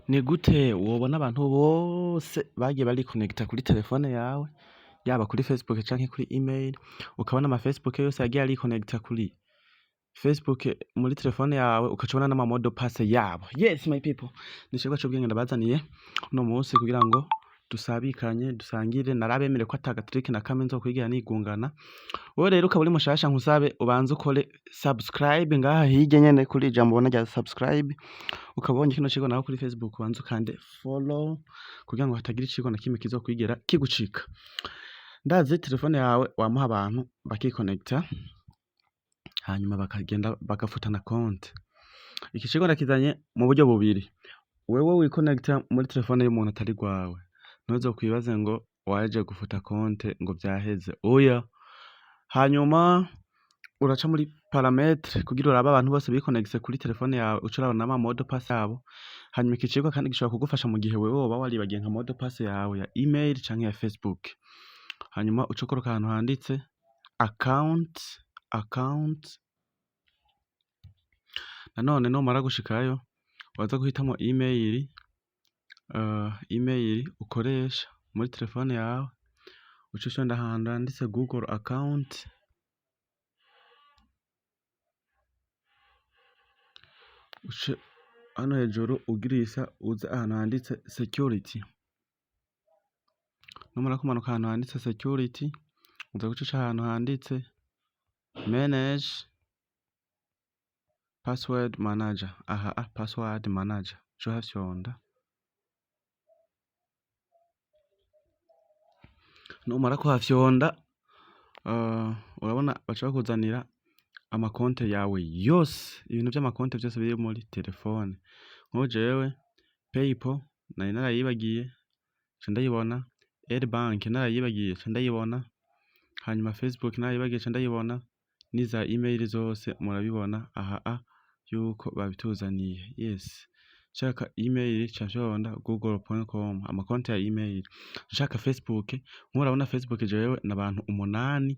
Ni gute wobona abantu bose bagiye barikonekita kuri telefone yawe, yaba kuri Facebook canke kuri email, ukabona ama Facebook yose yagiye arikonekita kuri Facebook muri telefone yawe, ukaca ubona n'ama mot de passe yabo? Yes, my people, ni icigwa c'ubwenge ndabazaniye uno munsi kugira ngo dusabikanye, dusangire. Narabemere ko ata gatrick na kamwe nzokwigera nigungana. Wowe rero ukaba uri mushasha, nkusabe ubanze ukore subscribe ngaha hirya nyene kuri ijambo ubona rya subscribe. Ukaba ubonye kino cigwa naho kuri Facebook, ubanze ukande follow kugira ngo hatagira icigwa na kimwe kizokwigera kigucika. Ndazi telefone yawe wamuha abantu bakikonekita, hanyuma bakagenda bagafutana konti. Iki cigwa ndakizanye mu buryo bubiri. Wewe wikonekita muri telefone y'umuntu atari rwawe, ntuzokwibaze ngo waje gufuta konte ngo vyaheze, oya. Hanyuma uraca muri paramètres kugira urabe abantu bose bikonegise kuri telefone yawe, uce uraba n'ama mot de passe yabo. Hanyuma iki cigwa kandi gishobora kugufasha mu gihe wewe woba waribagiye nka mot de passe yawe ya email canke ya Facebook. Hanyuma uce ukoroka ahantu handitse account, account. Nanone numara gushikayo, waza guhitamwo email ukoresha muri telefone yawe, uce ufyonda ahantu handitse Google account, uce hano hejuru ugirisa uze ahantu handitse security. Numara kumanuka ahantu handitse security, uza guca uca ahantu handitse manage password manager. Aha a password manager, uce uhafyonda. Numara kuhafyonda, urabona baca bakuzanira amakonte yawe yose, ibintu vy'amakonte vyose biri muri telefone. Nk'ubu jewe PayPal nari narayibagiye, nca ndayibona, Airbank narayibagiye, nca ndayibona, hanyuma Facebook narayibagiye, nca ndayibona, n'iza email zose murabibona aha a yuko babituzaniye. Yes. Nshaka email nca mfyonda google.com, amakonte ya email. Nshaka Facebook, nk'ubu urabona Facebook jewe n'abantu 8,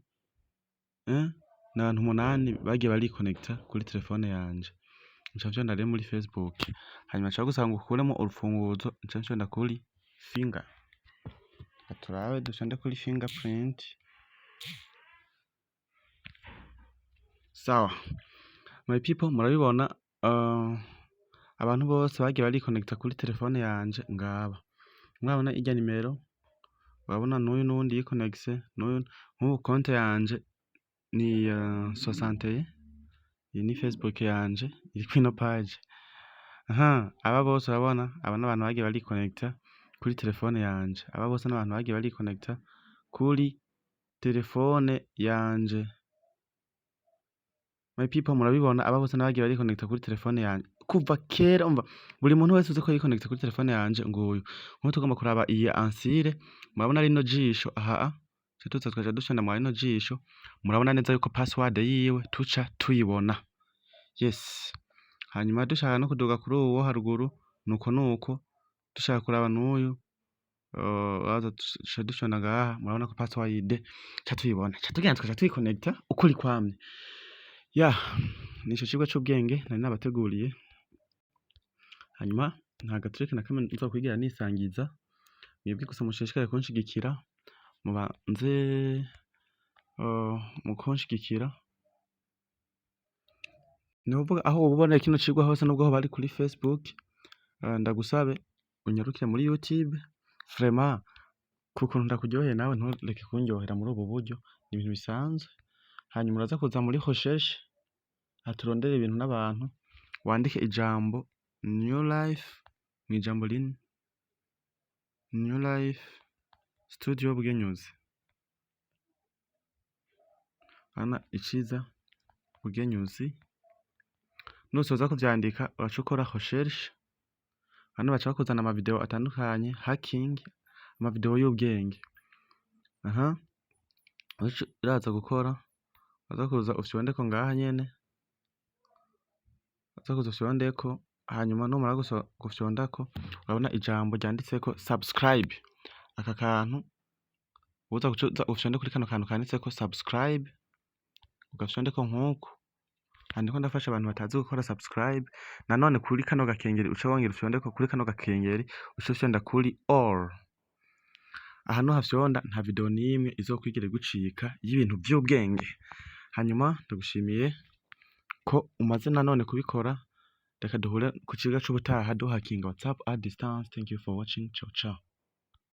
n'abantu 8 bagiye barikonekita kuri telefone yanje. Nca mfyonda rero muri Facebook. Hanyuma nca bagusaba ngo ukuremwo urufunguzo, nca mfyonda kuri finger. Reka turabe, dufyonde kuri fingerprint. Sawa. My people, murabibona, abantu bose bagiye barikonekita kuri telefone yanje ngaba. Murabona irya nimero, urabona n'uyu n'uwundi yikonegise, n'uyu. Nk'ubu konte yanje ni 61, iyi ni Facebook yanje iri kw'ino page. Aha, aba bose urabona, aba n'abantu bagiye barikonekita kuri telefone yanje. Aba bose n'abantu bagiye barikonekita kuri telefone yanje. My people, murabibona, aba bose n'abagiye barikonekita kuri telefone yanje kuva kera. Umva, buri muntu wese uzi ko yikonekita kuri telefone yanje nguyu. Nk'ubu tugomba kuraba iyi ansire, murabona rino jisho aha, tuca tuza tukaja dufyonda mwa rino jisho, murabona neza yuko password yiwe tuca tuyibona. Yes. Hanyuma dushaka no kuduga kuri uwo haruguru, nuko nuko dushaka kuraba n'uyu, uraza duca dufyonda ngaha, murabona ko password tuca tuyibona. Tuca tugenda tukaca tuyikonekita ukuri kwamye. Ya, nico cigwa c'ubwenge nari nabateguriye. Hanyuma nta gatrick na kamwe nzokwigera nisangiza, mwebwe gusa mushishikare kunshigikira, mubanze mu kunshigikira. Ni ukuvuga aho woba uboneye kino cigwa hose, nubwo hoba ari kuri Facebook, ndagusabe unyarukire muri YouTube. Vraiment, ku kuntu ndakuryoheye, nawe ntureke kundyohera muri ubu buryo, ni ibintu bisanzwe. Hanyuma uraza kuza muri recherche, aha turondere ibintu n'abantu, wandike ijambo New Life mw'ijambo rimwe, New Life Studio Bugenyuzi. Urabona iciza Bugenyuzi, nusoza kuvyandika uraca ukora recherche, hano baca bakuzana ama video atandukanye, hacking, ama video y'ubwenge. Aha, uraza gukora, uraza kuza ufyondeko ngaha nyene, uraza kuza ufyondeko, hanyuma numara gufyondako, urabona ijambo ryanditseko subscribe. Aka kantu uza guca uza ufyonde kuri kano kantu kanditseko subscribe, ugafyondeko nkuku. Aha ndiko ndafasha abantu batazi gukora subscribe. Nanone kuri kano gakengeri uce wongera ufyondeko kuri kano gakengeri, uce ufyonda kuri all. Aha nuhafyonda, nta video n'imwe izokwigera igucika y'ibintu vy'ubwenge. Hanyuma ndagushimiye ko umaze nanone kubikora. Reka duhure ku cigwa c'ubutaha duhakinga WhatsApp à distance. Thank you for watching. Ciao ciao.